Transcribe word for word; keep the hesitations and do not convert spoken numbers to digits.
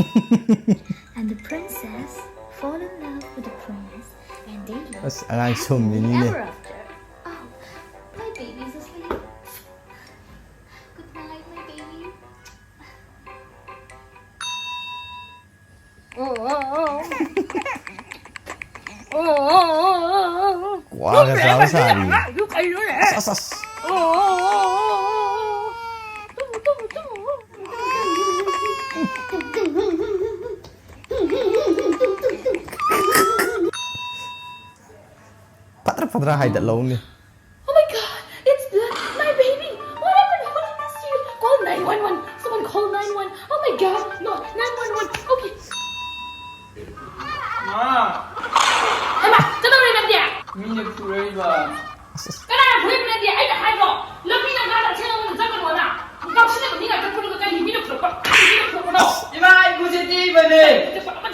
And the princess fall in love with the prince, and they live ꯑꯁ, ꯑꯉꯥꯡ happily ꯁꯨꯝꯃꯤꯅꯤꯅꯦ꯫ Ever after. Oh, my baby's asleep. Good night, my baby. ꯀ꯭ꯋꯥꯒ ꯆꯥꯕ ꯁꯥꯔꯤ꯫ ꯑꯁ, ꯑꯁ, ꯑꯁ꯫ ꯐꯠꯇ꯭ꯔ ꯐꯠꯇ꯭ꯔ ꯍꯥꯏꯗꯠꯂꯧꯅꯤ꯫ Oh my God, it's the, my baby. What happened? What did this to you? Call nine one one. Someone call nine one one. Oh my God, no, nine one one. Okay. ꯃꯥ! ꯍꯩꯃꯥ, ꯀꯩꯗꯧꯔꯦ ꯅꯪꯗꯤ? ꯃꯤꯅ ꯐꯨꯔꯛꯏꯕ꯫ ꯀꯅꯥꯅ ꯐꯨꯔꯛꯏꯕ ꯅꯪꯗꯤ? ꯑꯩꯅ ꯍꯥꯏꯗ꯭ꯔꯣ? ꯂꯝꯕꯤ ꯂꯝꯈꯥꯡꯗ ꯑꯊꯦꯡꯕ ꯃꯤꯅ ꯆꯪꯒꯅꯣꯅ꯫ ꯉꯥꯎꯁꯤꯟꯅꯕ ꯃꯤ ꯉꯥꯛꯇ ꯐꯨꯔꯒ ꯀꯔꯤ ꯃꯤꯅ ꯐꯨꯔꯛꯄ? ꯀꯔꯤ ꯃꯤꯅ ꯐꯨꯔꯛꯄꯅꯣ? ꯏꯃꯥ, ꯑꯩ ꯈꯨꯠꯁꯦ ꯇꯦꯛꯏꯕꯅꯦ꯫ ꯐꯨꯔꯛꯄ ꯑꯃ